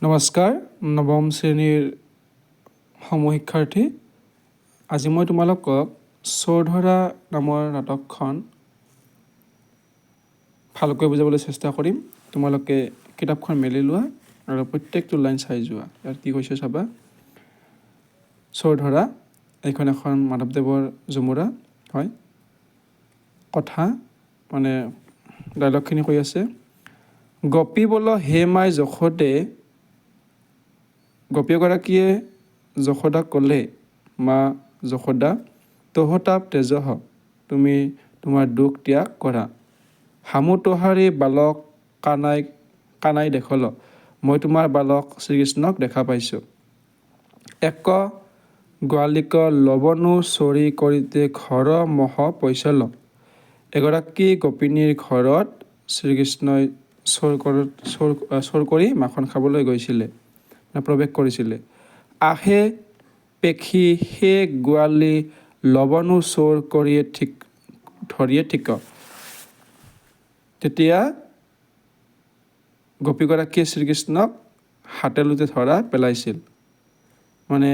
নমস্কাৰ, নৱম শ্ৰেণীৰ সমূহ শিক্ষাৰ্থী। আজি মই তোমালোকক চোৰধৰা নামৰ নাটকখন ভালকৈ বুজাবলৈ চেষ্টা কৰিম। তোমালোকে কিতাপখন মেলি লোৱা আৰু প্ৰত্যেকটো লাইন চাই যোৱা। ইয়াত কি কৈছে চাবা। চোৰধৰা এইখন এখন মাধৱদেৱৰ ঝুমুৰা হয়। কথা মানে ডাইলগখিনি কৈ আছে। গোপী বোল, হে মাই যশোদে। গোপীগৰাকীয়ে যশোদাক ক'লে, মা যশোদা, তোহ তাপ তেজহ, তুমি তোমাৰ দুখ ত্যাগ কৰা। হামু তোহাৰি বালক কানাই কানাই দেখল, মই তোমাৰ বালক শ্ৰীকৃষ্ণক দেখা পাইছোঁ। এক গোৱালিক লৱণু চৰি কৰিতে ঘৰ মহ পৈচল। এগৰাকী গোপিনীৰ ঘৰত শ্ৰীকৃষ্ণই চোৰ কৰি মাখন খাবলৈ গৈছিলে, মানে প্ৰৱেশ কৰিছিলে। আহে পেখি সে গোৱালী লৱণু চোৰ কৰিয়ে ঠিক ধৰিয়ে ঠিক। তেতিয়া গোপীগৰাকীয়ে শ্ৰীকৃষ্ণক হাতে লোতে ধৰা পেলাইছিল। মানে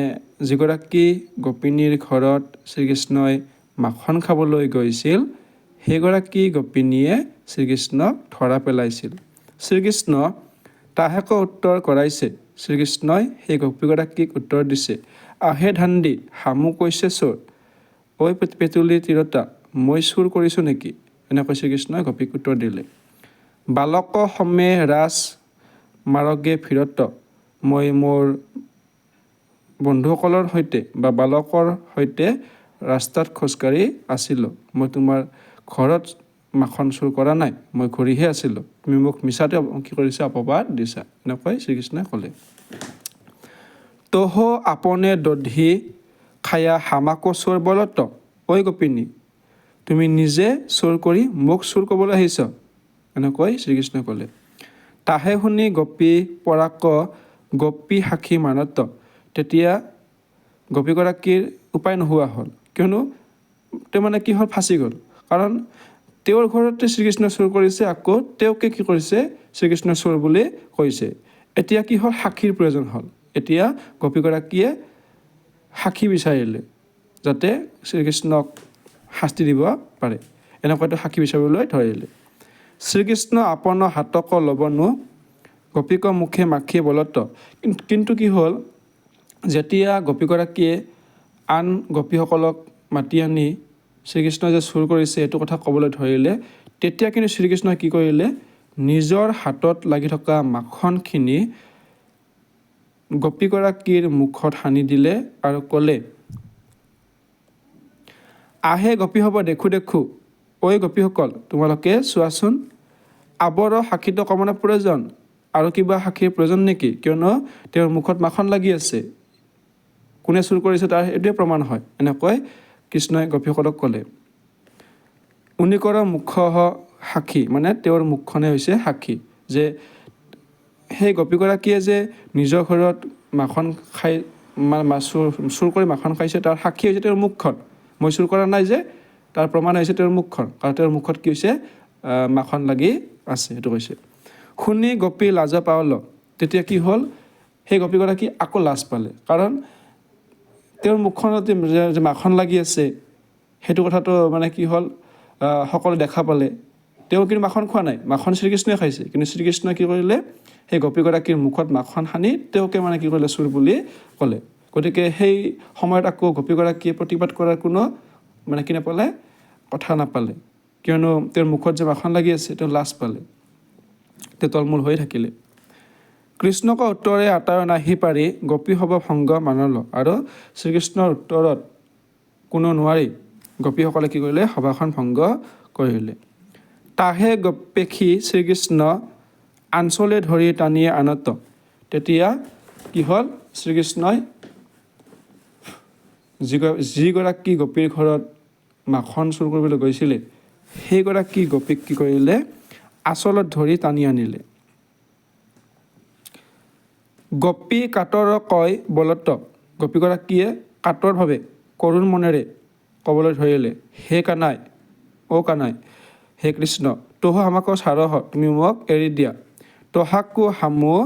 যিগৰাকী গোপিনীৰ ঘৰত শ্ৰীকৃষ্ণই মাখন খাবলৈ গৈছিল, সেইগৰাকী গোপিনীয়ে শ্ৰীকৃষ্ণক ধৰা পেলাইছিল। শ্ৰীকৃষ্ণ তাহাক উত্তৰ কৰাইছে। শ্ৰীকৃষ্ণই সেই গোপীগৰাকীক উত্তৰ দিছে। আহে ধান্দি, হামু কৈছে চোৰ। ঐ পেটুলি তিৰোতা, মই চুৰ কৰিছোঁ নেকি? এনেকৈ শ্ৰীকৃষ্ণই গোপীক উত্তৰ দিলে। বালক সমে ৰাজ মাৰ্গে ফিৰত। মই মোৰ বন্ধুসকলৰ সৈতে বা বালকৰ সৈতে ৰাস্তাত খোজকাঢ়ি আছিলোঁ। মই তোমাৰ ঘৰত মাখন চুৰ কৰা নাই, মই ঘূৰিহে আছিলোঁ। তুমি মোক মিছাতে কি কৰিছা, অপবাদ দিছা, এনেকৈ শ্ৰীকৃষ্ণই ক'লে। তোহ আপনে দধি খায়া হামাকো চোৰ বলত। ঐ গোপিনী, তুমি নিজে চুৰ কৰি মোক চুৰ ক'বলৈ আহিছ, এনেকৈ শ্ৰীকৃষ্ণই ক'লে। তাহে শুনি গোপী পৰাক গোপী সাক্ষী মানত। তেতিয়া গোপীগৰাকীৰ উপায় নোহোৱা হ'ল। কিয়নো তেওঁ মানে কি হ'ল, ফাঁচি গ'ল। কাৰণ তেওঁৰ ঘৰতে শ্ৰীকৃষ্ণ চুৰ কৰিছে, আকৌ তেওঁকে কি কৰিছে, শ্ৰীকৃষ্ণ চোৰ বুলি কৈছে। এতিয়া কি হ'ল? সাক্ষীৰ প্ৰয়োজন হ'ল। এতিয়া গোপীগৰাকীয়ে সাক্ষী বিচাৰিলে, যাতে শ্ৰীকৃষ্ণক শাস্তি দিব পাৰে। এনেকুৱাটো সাক্ষী বিচাৰিবলৈ ধৰিলে। শ্ৰীকৃষ্ণ আপন হাতক লৱণু গোপীক মুখে মাখি বলত। কিন্তু কি হ'ল, যেতিয়া গোপীগৰাকীয়ে আন গোপীসকলক মাতি আনি শ্ৰীকৃষ্ণই যে চুৰ কৰিছে এইটো কথা ক'বলৈ ধৰিলে, তেতিয়া কিন্তু শ্ৰীকৃষ্ণই কি কৰিলে? নিজৰ হাতত লাগি থকা মাখনখিনি গোপীগৰাকীৰ মুখত সানি দিলে আৰু ক'লে, আহে গোপীসৱ দেখো দেখো। ঐ গোপীসকল, তোমালোকে চোৱাচোন। আৱৰ সাক্ষীটো কমনা প্ৰয়োজন, আৰু কিবা সাক্ষীৰ প্ৰয়োজন নেকি? কিয়নো তেওঁৰ মুখত মাখন লাগি আছে। কোনে চুৰ কৰিছে তাৰ এইটোৱে প্ৰমাণ হয়, এনেকৈ কৃষ্ণই গোপীসকলক ক'লে। উনিকৰ মুখ সাক্ষী, মানে তেওঁৰ মুখখনে হৈছে সাক্ষী যে সেই গোপীগৰাকীয়ে যে নিজৰ ঘৰত মাখন খাই চুৰ চুৰ কৰি মাখন খাইছে, তাৰ সাক্ষী হৈছে তেওঁৰ মুখখন। মই চুৰ কৰা নাই যে তাৰ প্ৰমাণ হৈছে তেওঁৰ মুখখন। কাৰণ তেওঁৰ মুখত কি হৈছে? মাখন লাগি আছে, সেইটো কৈছে। শুনি গোপী লাজ পাৱল। তেতিয়া কি হ'ল? সেই গোপীগৰাকী আকৌ লাজ পালে। কাৰণ তেওঁৰ মুখখনত যে মাখন লাগি আছে, সেইটো কথাটো মানে কি হ'ল, সকলোৱে দেখা পালে। তেওঁ কিন্তু মাখন খোৱা নাই, মাখন শ্ৰীকৃষ্ণই খাইছে। কিন্তু শ্ৰীকৃষ্ণই কি কৰিলে? সেই গোপীগৰাকীৰ মুখত মাখন সানি তেওঁকে মানে কি কৰিলে? চোৰ বুলি ক'লে। গতিকে সেই সময়ত আকৌ গোপীগৰাকীয়ে প্ৰতিবাদ কৰাৰ কোনো মানে কি নাপালে? কথা নাপালে। কিয়নো তেওঁৰ মুখত যে মাখন লাগি আছে, তেওঁ লাজ পালে। তেওঁ তলমূল হৈ থাকিলে। কৃষ্ণক উত্তৰে আতাৰ নাহি পাৰি গোপীসৱ ভংগ মানল। আৰু শ্ৰীকৃষ্ণৰ উত্তৰত কোনো নোৱাৰি গোপীসকলে কি কৰিলে? সভাখন ভংগ কৰিলে। তাহে পেখি শ্ৰীকৃষ্ণ আঞ্চলে ধৰি টানিয়ে আনত। তেতিয়া কি হ'ল? শ্ৰীকৃষ্ণই যিগৰাকী গোপীৰ ঘৰত মাখন চুৰ কৰিবলৈ গৈছিলে, সেইগৰাকী গোপীক কি কৰিলে? আঁচলত ধৰি টানি আনিলে। গোপী কাতৰ কয় বলত। গোপীগৰাকীয়ে কাতৰভাৱে কৰুণ মনেৰে ক'বলৈ ধৰিলে, হে কানাই, অ' কানাই, হে কৃষ্ণ, তোহ আমাক চাৰহ, তুমি মোক এৰি দিয়া। তোহাকো হামো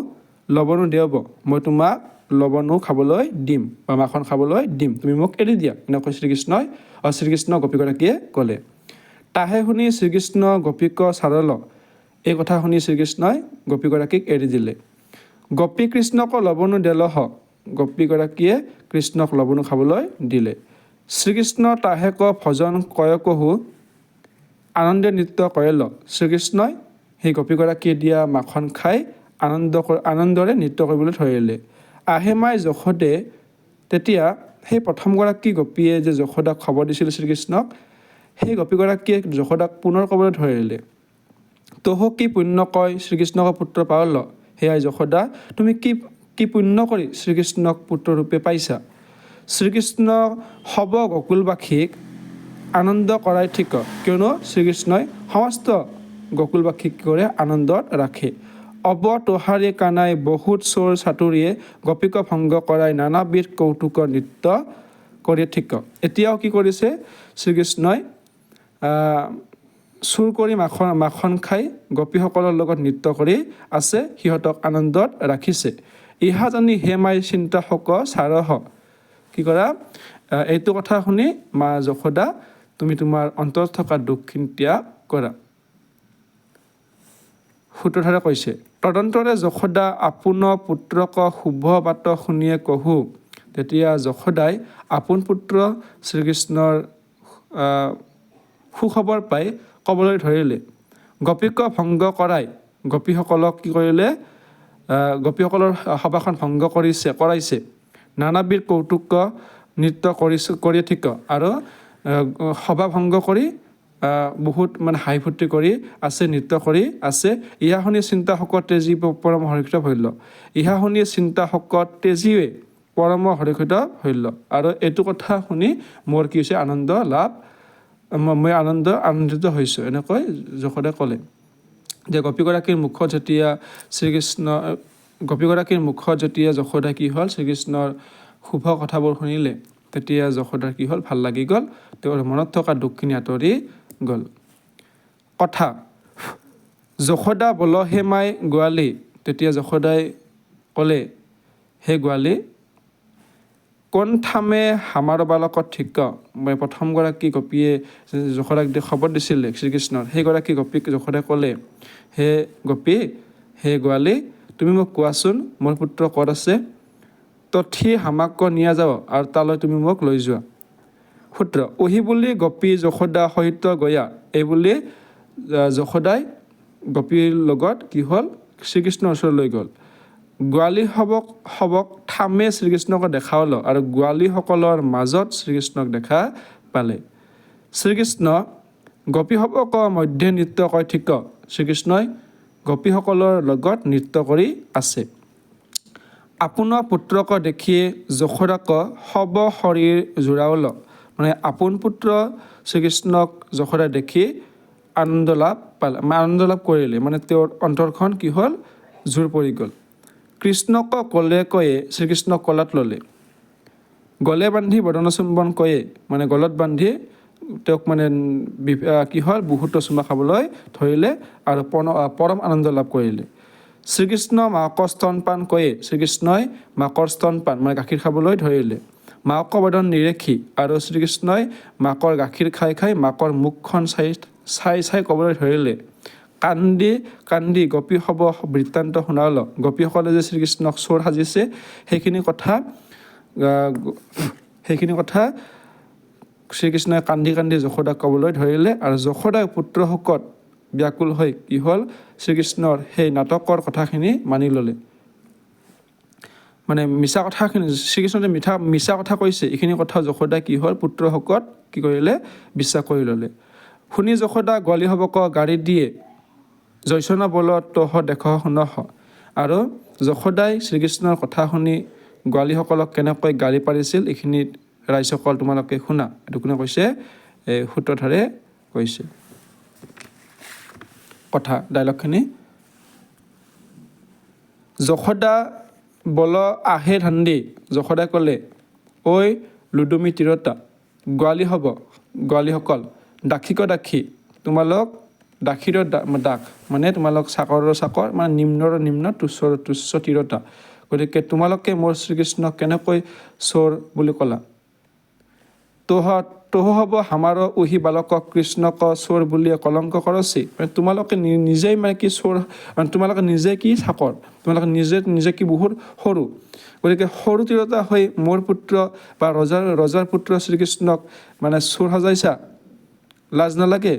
লৱণু দেৱ, মই তোমাক লৱণু খাবলৈ দিম বা মাখন খাবলৈ দিম, তুমি মোক এৰি দিয়া, এনেকৈ শ্ৰীকৃষ্ণ গোপীগৰাকীয়ে ক'লে। তাহে শুনি শ্ৰীকৃষ্ণ গোপীক চাৰল, এই কথা শুনি শ্ৰীকৃষ্ণই গোপীগৰাকীক এৰি দিলে। গোপী কৃষ্ণক লৱণু দেলহ, গোপীগৰাকীয়ে কৃষ্ণক লৱণু খাবলৈ দিলে। শ্ৰীকৃষ্ণ তাহেক ভজন কয় কহু আনন্দে নৃত্য কয়ল, শ্ৰীকৃষ্ণই সেই গোপীগৰাকীয়ে দিয়া মাখন খাই আনন্দৰে নৃত্য কৰিবলৈ ধৰিলে। আহে মাই যশোদে, তেতিয়া সেই প্ৰথমগৰাকী গোপীয়ে যে যশোদাক খবৰ দিছিল শ্ৰীকৃষ্ণক, সেই গোপীগৰাকীয়ে যশোদাক পুনৰ ক'বলৈ ধৰিলে, তহ কি পুণ্য কয় শ্ৰীকৃষ্ণক পুত্ৰ পাৱল, সেয়াই যশোদা, তুমি কি কি পুণ্য কৰি শ্ৰীকৃষ্ণক পুত্ৰৰূপে পাইছা। শ্ৰীকৃষ্ণ সৱ গোকুলবাসীক আনন্দ কৰাই ঠিক, কিয়নো শ্ৰীকৃষ্ণই সমস্ত গোকুলবাসীক কি কৰে, আনন্দত ৰাখে। অব তোহাৰি কানাই বহুত চোৰ চাতুৰীয়ে গোপীক ভংগ কৰাই নানাবিধ কৌতুক নৃত্য কৰি ঠিক। এতিয়াও কি কৰিছে শ্ৰীকৃষ্ণই, চুৰ কৰি মাখন খাই গোপীসকলৰ লগত নৃত্য কৰি আছে, সিহঁতক আনন্দত ৰাখিছে। ইহা জানি হে মাই চিন্তা শোক চাৰহ, কি কৰা, এইটো কথা শুনি মা যশোদা তুমি তোমাৰ অন্তৰত থকা দুখখিনি ত্যাগ কৰা। সূত্ৰধাৰে কৈছে, তদন্তৰে যশোদা আপোন পুত্ৰক শুভ বাত শুনিয়ে কহো, তেতিয়া যশোদাই আপোন পুত্ৰ শ্ৰীকৃষ্ণৰ সুখবৰ পাই ক'বলৈ ধৰিলে। গোপীক ভংগ কৰাই, গোপীসকলক কি কৰিলে, গোপীসকলৰ সভাখন ভংগ কৰাইছে। নানাবিধ কৌতুক নৃত্য কৰি ঠিক, আৰু সভা ভংগ কৰি বহুত মানে হাঁহি ফূৰ্তি কৰি আছে, নৃত্য কৰি আছে। ইহা শুনি চিন্তা শোকত তেজি পৰম হৰ্ষিত ভৈল, ইহা শুনি চিন্তা শোকত তেজিয়ে পৰম হৰ্ষিত ভৈল। আৰু এইটো কথা শুনি মোৰ কি হৈছে, আনন্দ লাভ, মই আনন্দিত হৈছোঁ, এনেকৈ যশোদাই ক'লে। যে গোপীগৰাকীৰ মুখত যেতিয়া শ্ৰীকৃষ্ণ, গোপীগৰাকীৰ মুখত যেতিয়া যশোদা কি হ'ল, শ্ৰীকৃষ্ণৰ শুভ কথাবোৰ শুনিলে, তেতিয়া যশোদাৰ কি হ'ল, ভাল লাগি গ'ল, তেওঁৰ মনত থকা দুখখিনি আঁতৰি গ'ল। কথা যশোদা বল হে মাই গোৱালী, তেতিয়া যশোদাই ক'লে, হে গোৱালী, কোন থামে হামাৰ বালক ঠিক। মই প্ৰথমগৰাকী গোপীয়ে যশোদাক খবৰ দিছিলে শ্ৰীকৃষ্ণৰ, সেইগৰাকী গোপীক যশোদাই ক'লে, হে গোপী, হে গোৱালী, তুমি মোক কোৱাচোন মোৰ পুত্ৰ ক'ত আছে, তথি হামাক নিয়া যাওঁ আৰু তালৈ তুমি মোক লৈ যোৱা। সূত্ৰ ওহি বুলি গোপী যশোদা সহিত গয়া, এই বুলি যশোদাই গোপীৰ লগত কি হ'ল, শ্ৰীকৃষ্ণৰ ওচৰলৈ গ'ল। গোৱালী সবক থামে শ্ৰীকৃষ্ণক দেখা হ'ল আৰু গোৱালীসকলৰ মাজত শ্ৰীকৃষ্ণক দেখা পালে। শ্ৰীকৃষ্ণ গোপীসবক মধ্যে নৃত্য কয় ঠিক, শ্ৰীকৃষ্ণই গোপীসকলৰ লগত নৃত্য কৰি আছে। আপোনাৰ পুত্ৰক দেখিয়ে যশোদাক সব শৰীৰ জোৰাওল, মানে আপোন পুত্ৰ শ্ৰীকৃষ্ণক যশোদা দেখি আনন্দ লাভ পালে, মানে আনন্দ লাভ কৰিলে, মানে তেওঁৰ অন্তৰখন কি হ'ল, জোৰ পৰি গ'ল। কৃষ্ণক ক'লে কয়ে, শ্ৰীকৃষ্ণক কলাত ল'লে, গলে বান্ধি বদন চুম্বন কয়ে, মানে গলত বান্ধি তেওঁক মানে কি হ'ল, বহুতো চুমা খাবলৈ ধৰিলে আৰু পৰম আনন্দ লাভ কৰিলে। শ্ৰীকৃষ্ণ মাকৰ স্তনপান কয়ে, শ্ৰীকৃষ্ণই মাকৰ স্তনপান মানে গাখীৰ খাবলৈ ধৰিলে। মাকৰ বদন নিৰেখি, আৰু শ্ৰীকৃষ্ণই মাকৰ গাখীৰ খাই খাই মাকৰ মুখখন চাই চাই চাই ক'বলৈ ধৰিলে। কান্দি কান্দি গোপীসব বৃত্তান্ত শুনাল, গোপীসকলে যে শ্ৰীকৃষ্ণক চোৰ সাজিছে সেইখিনি কথা শ্ৰীকৃষ্ণই কান্দি কান্দি যশোদাক ক'বলৈ ধৰিলে। আৰু যশোদাই পুত্ৰ শোকত ব্যাকুল হৈ কি হ'ল, শ্ৰীকৃষ্ণৰ সেই নাটকৰ কথাখিনি মানি ল'লে। মানে মিছা কথাখিনি শ্ৰীকৃষ্ণই যে মিছা কথা কৈছে, এইখিনি কথা যশোদাই কি হ'ল, পুত্ৰ শোকত কি কৰিলে, বিশ্বাস কৰি ল'লে। শুনি যশোদা গোৱালীসবক গাড়ী দিয়ে জয়চনা বলত তহ দেখ শুনহ। আৰু যশোদাই শ্ৰীকৃষ্ণৰ কথা শুনি গোৱালীসকলক কেনেকৈ গালি পাৰিছিল এইখিনি ৰাইজসকল তোমালোকে শুনা। এইটো কোনে কৈছে, এই সূত্ৰধাৰে কৈছে কথা ডাইলগখিনি। যশোদা বল আহে ধান্দি, যশোদাই ক'লে, ঐ লুডুমি তিৰোতা, গোৱালী হ'ব, গোৱালীসকল, দাসীক দাসী, তোমালোক দাসীৰ দাস, মানে তোমালোক চাকৰৰ চাকৰ, মানে নিম্নৰ নিম্ন, তুচ্ছৰ তুচ্ছ তিৰোতা। গতিকে তোমালোকে মোৰ শ্ৰীকৃষ্ণক কেনেকৈ চোৰ বুলি ক'লা? তোহ হ'ব হামাৰ উহি বালকক কৃষ্ণক চোৰ বুলিয়ে কলংক কৰছি। মানে তোমালোকে নিজেই মানে কি চোৰ, মানে তোমালোকে নিজে কি চাকৰ, তোমালোকে নিজে নিজে কি বহুত সৰু। গতিকে সৰু তিৰোতা হৈ মোৰ পুত্ৰ বা ৰজাৰ পুত্ৰ শ্ৰীকৃষ্ণক মানে চোৰ সজাইছা, লাজ নালাগে?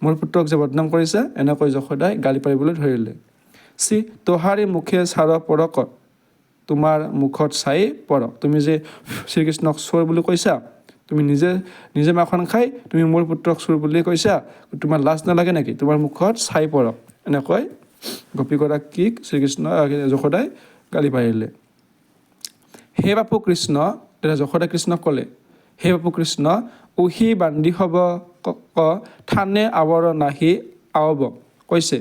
মোৰ পুত্ৰক যে বদনাম কৰিছা, এনেকৈ যশোদাই গালি পাৰিবলৈ ধৰিলে। চি তোহাৰি মুখে চাৰ পৰক, তোমাৰ মুখত চাই পৰক। তুমি যে শ্ৰীকৃষ্ণক চোৰ বুলি কৈছা, তুমি নিজে নিজে মাখন খাই তুমি মোৰ পুত্ৰক চোৰ বুলি কৈছা, তোমাৰ লাজ নালাগে নেকি? তোমাৰ মুখত ছাই পৰক। এনেকৈ গোপীগৰাকীক শ্ৰীকৃষ্ণ যশোদাই গালি পাৰিলে। হে বাপু কৃষ্ণ, তেতিয়া যশোদা কৃষ্ণক ক'লে, হে বাপু কৃষ্ণ, উহি বান্ধি হব ক থানে আৱৰ নাহি আৱব। কৈছে,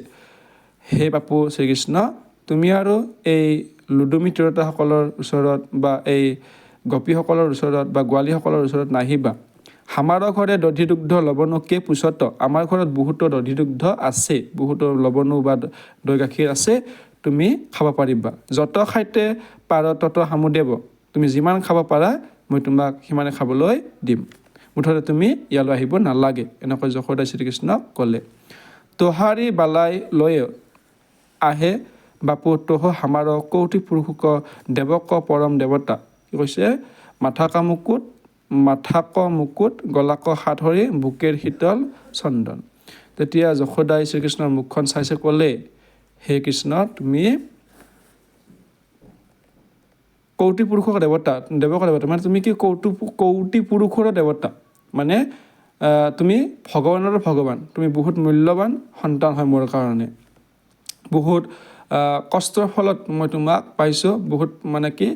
হে বাপু শ্ৰীকৃষ্ণ, তুমি আৰু এই লুডুমী তিৰোতাসকলৰ ওচৰত বা এই গোপীসকলৰ ওচৰত বা গোৱালীসকলৰ ওচৰত নাহিবা। হামাৰ ঘৰে দধি দুগ্ধ লৱণুকে পুছত, আমাৰ ঘৰত বহুতো দধি দুগ্ধ আছে, বহুতো লৱণু বা দৈ গাখীৰ আছে, তুমি খাব পাৰিবা। যত খাইতে পাৰ তত হামুদেৱ, তুমি যিমান খাব পাৰা মই তোমাক সিমানে খাবলৈ দিম, মুঠতে তুমি ইয়ালৈ আহিব নালাগে। এনেকৈ যশোদাই শ্ৰীকৃষ্ণক ক'লে। তোহাৰি বালাই লৈ আহে বাপু তোহ হামাৰ কৌটি পুৰুষক দেৱক পৰম দেৱতা। কি কৈছে? মাথাকা মুকুট, মাথাক মুকুট, গলাক সাতসৰী, বুকেৰ শীতল চন্দন। তেতিয়া যশোদাই শ্ৰীকৃষ্ণৰ মুখখন চাইছে, ক'লে, হে কৃষ্ণ, তুমি কৌটি পুৰুষৰ দেৱতা, দেৱকৰ দেৱতা, মানে তুমি কি কৌটি পুৰুষৰো দেৱতা, মানে তুমি ভগৱানৰো ভগৱান, তুমি বহুত মূল্যৱান সন্তান হয় মোৰ কাৰণে। বহুত কষ্টৰ ফলত মই তোমাক পাইছোঁ, বহুত মানে কি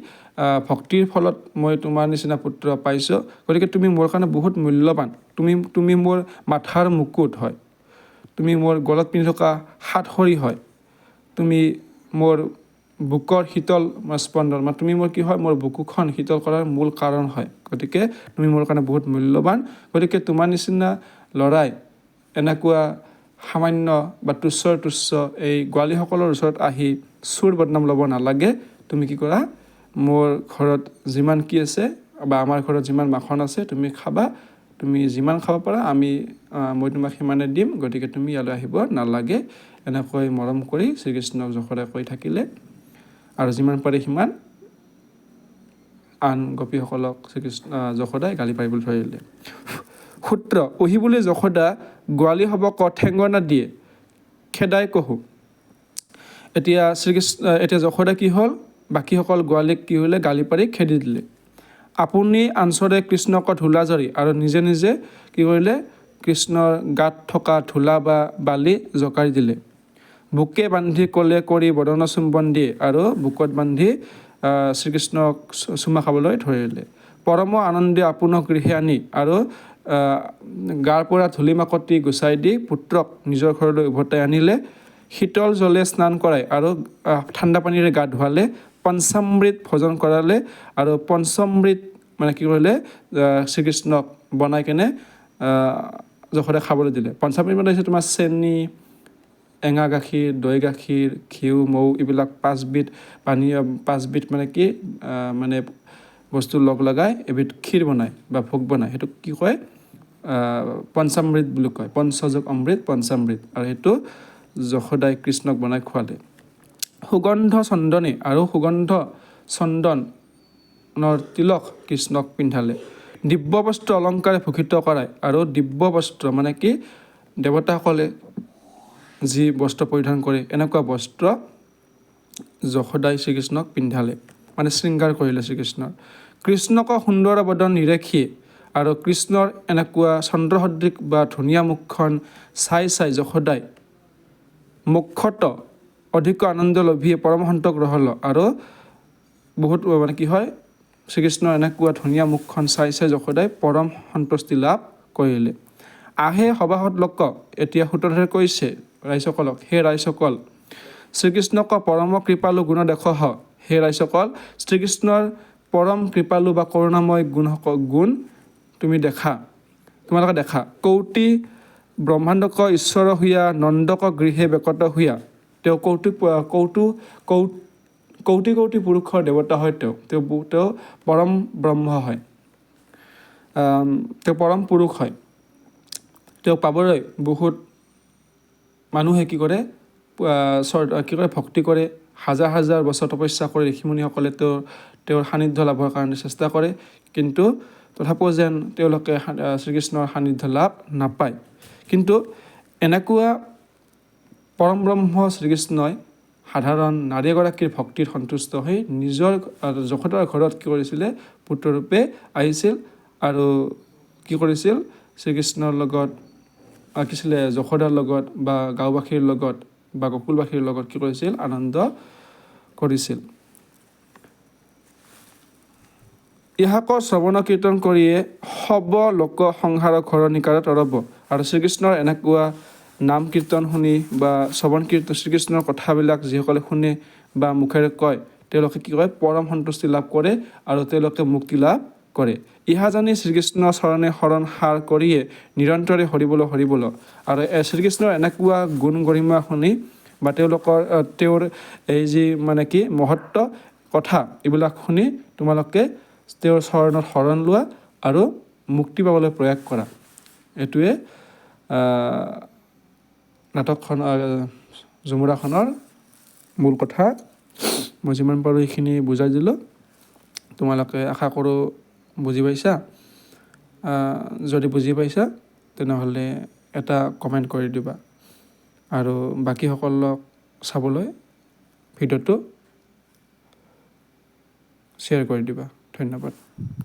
ভক্তিৰ ফলত মই তোমাৰ নিচিনা পুত্ৰ পাইছোঁ, গতিকে তুমি মোৰ কাৰণে বহুত মূল্যৱান। তুমি মোৰ মাথাৰ মুকুট হয়, তুমি মোৰ গলত পিন্ধি থকা সাতসৰী হয়, তুমি মোৰ বুকৰ শীতল স্পন্দন, মানে তুমি মোৰ কি হয়, মোৰ বুকুখন শীতল কৰাৰ মূল কাৰণ হয়, গতিকে তুমি মোৰ কাৰণে বহুত মূল্যৱান। গতিকে তোমাৰ নিচিনা ল'ৰাই এনেকুৱা সামান্য বা তুচ্ছৰ তুচ্ছ এই গোৱালীসকলৰ ওচৰত আহি চোৰ বদনাম ল'ব নালাগে। তুমি কি কৰা, মোৰ ঘৰত যিমান কি আছে বা আমাৰ ঘৰত যিমান মাখন আছে তুমি খাবা, তুমি যিমান খাব পাৰা মই তোমাক সিমানে দিম, গতিকে তুমি ইয়ালৈ আহিব নালাগে। এনেকৈ মৰম কৰি শ্ৰীকৃষ্ণক যশোদাই কৈ থাকিলে আৰু যিমান পাৰে সিমান আন গোপীসকলক শ্ৰীকৃষ্ণ যশোদাই গালি পাৰিবলৈ ধৰিলে। সূত্ৰ ওহি বুলি যশোদা গোৱালী হ'ব ক ঠেঙনা দিয়ে খেদাই কহো। এতিয়া শ্ৰীকৃষ্ণ এতিয়া যশোদা কি হ'ল, বাকীসকল গোৱালীক কি হ'লে গালি পাৰি খেদি দিলে। আপুনি আঞ্চৰে কৃষ্ণক ধূলা জাৰি আৰু নিজে নিজে কি কৰিলে, কৃষ্ণৰ গাত থকা ধূলা বা বালি জোকাৰি দিলে। বুকে বান্ধি ক'লে কৰি বদন চুম্বন দিয়ে আৰু বুকত বান্ধি শ্ৰীকৃষ্ণক চুমা খাবলৈ ধৰিলে। পৰম আনন্দে আপোনক গৃহে আনি আৰু গাৰ পৰা ধূলি মাকতি গুচাই দি পুত্ৰক নিজৰ ঘৰলৈ উভতাই আনিলে। শীতল জলে স্নান কৰাই আৰু ঠাণ্ডা পানীৰে গা ধুৱালে। পঞ্চামৃত ভোজন কৰালে আৰু পঞ্চমৃত মানে কি কৰিলে, শ্ৰীকৃষ্ণক বনাই কেনে যশোদাই খাবলৈ দিলে। পঞ্চামৃত মানে হৈছে তোমাৰ চেনি, এঙা গাখীৰ, দৈ গাখীৰ, ঘিউ, মৌ, এইবিলাক পাঁচবিধ পানীয়, পাঁচবিধ মানে কি মানে বস্তু লগ লগাই এবিধ ক্ষীৰ বনায় বা ভোগ বনায়, সেইটোক কি কয়, পঞ্চামৃত বুলি কয়। পঞ্চযোগ অমৃত, পঞ্চামৃত। আৰু সেইটো যশোদাই কৃষ্ণক বনাই খোৱালে। সুগন্ধ চন্দনে আৰু সুগন্ধ চন্দনৰ তিলক কৃষ্ণক পিন্ধালে। দিব্য বস্ত্ৰ অলংকাৰে ভূষিত কৰায় আৰু দিব্য বস্ত্ৰ মানে কি, দেৱতাসকলে যি বস্ত্ৰ পৰিধান কৰে এনেকুৱা বস্ত্ৰ যশোদাই শ্ৰীকৃষ্ণক পিন্ধালে, মানে শৃংগাৰ কৰিলে শ্ৰীকৃষ্ণৰ। কৃষ্ণক সুন্দৰ বদন নিৰেখি আৰু কৃষ্ণৰ এনেকুৱা চন্দ্ৰসদৃশ বা ধুনীয়া মুখখন চাই চাই যশোদাই মুখ্যত অধিক আনন্দ লভিয়ে পৰম সন্তোষ ৰহল আৰু বহুত মানে কি হয়, শ্ৰীকৃষ্ণৰ এনেকুৱা ধুনীয়া মুখখন চাই চাই যশোদাই পৰম সন্তুষ্টি লাভ কৰিলে। আহে সভাসদ লোক, এতিয়া সূত্ৰধাৰে কৈছে ৰাইজসকলক, হে ৰাইজসকল, শ্ৰীকৃষ্ণক পৰম কৃপালু গুণ দেখহ। হে ৰাইজসকল, শ্ৰীকৃষ্ণৰ পৰম কৃপালু বা কৰুণাময় গুণ তুমি দেখা, তোমালোকে দেখা। কৌটি ব্ৰহ্মাণ্ডক ঈশ্বৰ হুইয়া নন্দক গৃহে বেকত হুইয়া। তেওঁ কৌতুক কৌতু কৌ কৌটি কৌটি পুৰুষৰ দেৱতা হয়। তেওঁ তেওঁ তেওঁ পৰম ব্ৰহ্ম হয়, তেওঁ পৰম পুৰুষ হয়। তেওঁক পাবলৈ বহুত মানুহে কি কৰে, কি কৰে, ভক্তি কৰে, হাজাৰ হাজাৰ বছৰ তপস্যা কৰে। ঋষিমুনিসকলে তেওঁৰ সান্নিধ্য লাভৰ কাৰণে চেষ্টা কৰে, কিন্তু তথাপিও যেন তেওঁলোকে শ্ৰীকৃষ্ণৰ সান্নিধ্য লাভ নাপায়। কিন্তু এনেকুৱা পৰম ব্ৰহ্ম শ্ৰীকৃষ্ণই সাধাৰণ নাৰী এগৰাকীৰ ভক্তিত সন্তুষ্ট হৈ নিজৰ যশোদাৰ ঘৰত কি কৰিছিলে, পুত্ৰৰূপে আহিছিল আৰু কি কৰিছিল, শ্ৰীকৃষ্ণৰ লগত কি আছিলে, যশোদাৰ লগত বা গাঁওবাসীৰ লগত বা গকুলবাসীৰ লগত কি কৰিছিল, আনন্দ কৰিছিল। ইহাক শ্ৰৱণ কীৰ্তন কৰিয়ে সব লোক সংসাৰ ঘৰ নিকাৰ তৰব। আৰু শ্ৰীকৃষ্ণৰ এনেকুৱা নাম কীৰ্তন শুনি বা শ্ৰৱণ কীৰ্তন, শ্ৰীকৃষ্ণৰ কথাবিলাক যিসকলে শুনে বা মুখেৰে কয়, তেওঁলোকে কি কয়, পৰম সন্তুষ্টি লাভ কৰে আৰু তেওঁলোকে মুক্তি লাভ কৰে। ইহা জানি শ্ৰীকৃষ্ণ চৰণে শৰণ সাৰ কৰিয়ে নিৰন্তৰে হৰিবল হৰিবল। আৰু শ্ৰীকৃষ্ণৰ এনেকুৱা গুণ গৰিমা শুনি বা তেওঁৰ এই যি মানে কি মহত্ব কথা এইবিলাক শুনি তোমালোকে তেওঁৰ চৰণত শৰণ লোৱা আৰু মুক্তি পাবলৈ প্ৰয়াস কৰা। এইটোৱে নাটকখন, ঝুমুৰাখনৰ মূল কথা। মই যিমান পাৰোঁ সেইখিনি বুজাই দিলোঁ, তোমালোকে আশা কৰোঁ বুজি পাইছা। যদি বুজি পাইছা তেনেহ'লে এটা কমেণ্ট কৰি দিবা আৰু বাকীসকলক চাবলৈ ভিডিঅ'টো শ্বেয়াৰ কৰি দিবা। ধন্যবাদ।